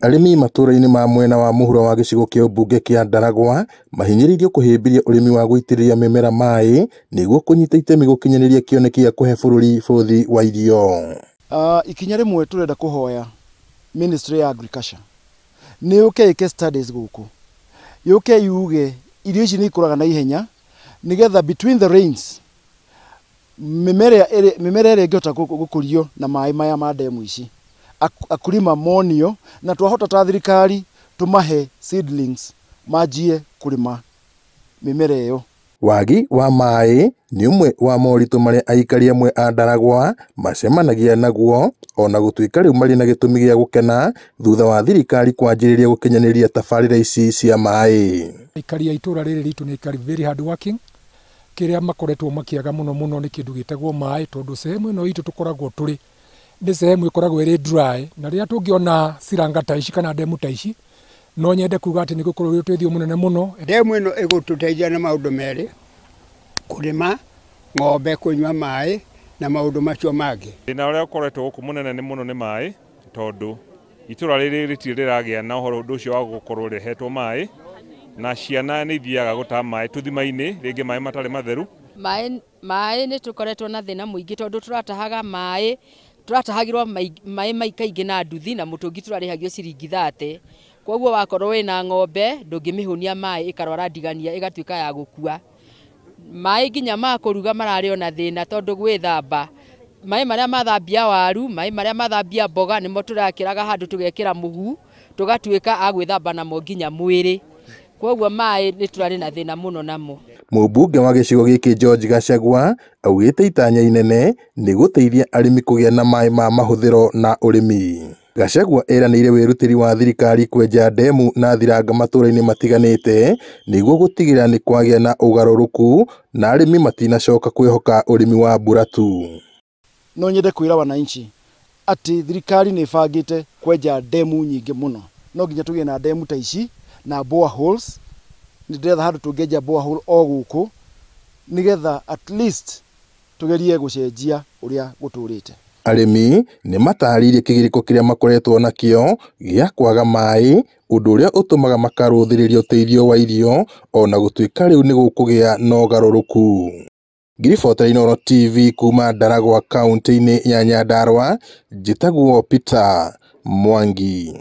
Arĩmi matũra-inĩ ma mwena wa mũhuro wa gĩcigo kĩa ũmbunge kĩa Ndaragwa mahinyĩrĩirio kũhĩmbĩria ũrĩmi wa gũitĩrĩria mĩmera maĩ nĩguo kũnyita itemi gũkinyanĩria kĩoneki gĩa kũhe bũrũri bũthi wa irio. Ikinya rĩmwe tũrenda kũhoya Ministry ya Agriculture nĩ yũke ĩke studies gũkũ, yũke yuge irio ici nĩ ikũraga na ihenya nĩgetha between the rains mĩmera ĩrĩa ĩngĩhota gũkũrio na maĩ maya ma ndemu ici akulima monio, na twahota ta thirikari tũmahe seedlings manjie kũrĩma mĩmera ĩyo. Wagi wa maĩ nĩ ũmwe wa moritũ marĩa aikari amwe a Ndaragwa macemanagia naguo ona gũtuĩka rĩu marĩ na gĩtũmi gĩa gũkena thutha wa thirikari kwanjĩrĩria gũkinyanĩria tabarĩra ici cia maĩ. Aikari a itũra rĩrĩ ritũ nĩ aikari very hard working, kĩrĩa makoretwo makĩaga mũno mũno nĩ kĩndũ gĩtagwo maĩ, tondũ sehemu ĩno itũ tũkoragwo tũrĩ nĩ sehemu ĩkoragwo ĩrĩ dry, na rĩrĩa tũngĩona ciranga ta ici kana ndemu ta ici no nyende kuga atĩ nĩ gũkorwo ũrĩ ũteithio mũnene mũno. Ndemu ĩno ĩgũtũteithia na maũndũ merĩ, kũrĩma ng'ombe, kũnyua maĩ na maũndũ macio mangĩ. Thĩna ũrĩa ũkoretwo gũkũ mũnene nĩ mũno nĩ maĩ, tondũ itũra rĩrĩ rĩtirĩ rĩragĩa na ũhoro ũndũ ũcio wa gũkorwo rĩhetwo maĩ, na ciana nĩ ithiaga gũtaha maĩ tũthima-inĩ, rĩngĩ maĩ matarĩ matheru. Maĩ nĩ tũkoretwo na thĩna mũingĩ tondũ tũratahaga maĩ, tũratahagĩrwo maĩ kaingĩ na nduthi na mũtũngi tũrarĩhagio ciringi 30. Koguo wakorwo wĩna ng'ombe ndũngĩmĩhũnia maĩ ĩkarwara ndigania ĩgatuĩka ya gũkua. Maĩ nginya ma kũruga mararĩ ona thĩna tondũ gwĩthamba maĩ marĩa mathambia waru, maĩ marĩa mathambia mboga nĩmo tũrakĩraga handũ tũgekĩra mũhu tũgatuĩka a gwĩthamba namo nginya mwĩrĩ. Koguo maĩ nĩ tũrarĩ na thĩna mũno namo. Mũmbunge wa gĩcigo gĩkĩ George Gachagua augĩte itanya inene nĩ gũteithia arĩmi kũgĩa na maĩ ma mahũthĩro na ũrĩmi. Gachagua eranĩire wĩrutĩri wa thirikari kwenja ndemu na thiranga matũra-inĩ matiganĩte nĩguo gũtigĩrĩra nĩ kwagĩa na ũgarũrũku na arĩmi matinacoka kwĩhoka ũrĩmi wa mbura tu. No nyende kwĩra wananchi atĩ thirikari nĩ ĩbangĩte kwenja ndemu nyingĩ mũno. No nginya tũgĩe na ndemu ta ici na boreholes. Nĩ ndĩretha handũ tũngĩenja borehole o gũkũ nĩgetha at least tũgerie gũcenjia ũrĩa gũtũrĩte. Arĩmi nĩ matarĩirie kĩgirĩko kĩrĩa makoretwo nakĩo gĩa kwaga maĩ, ũndũ ũrĩa ũtũmaga makarũthĩrĩria ũteithio wa irio ona gũtuĩka rĩu nĩ gũkũgĩa na ũgarũrũku. Ngiribota Inooro TV kuma Ndaragwa kaunti-inĩ ya Nyandarua, njĩtagwo Peter Mwangi.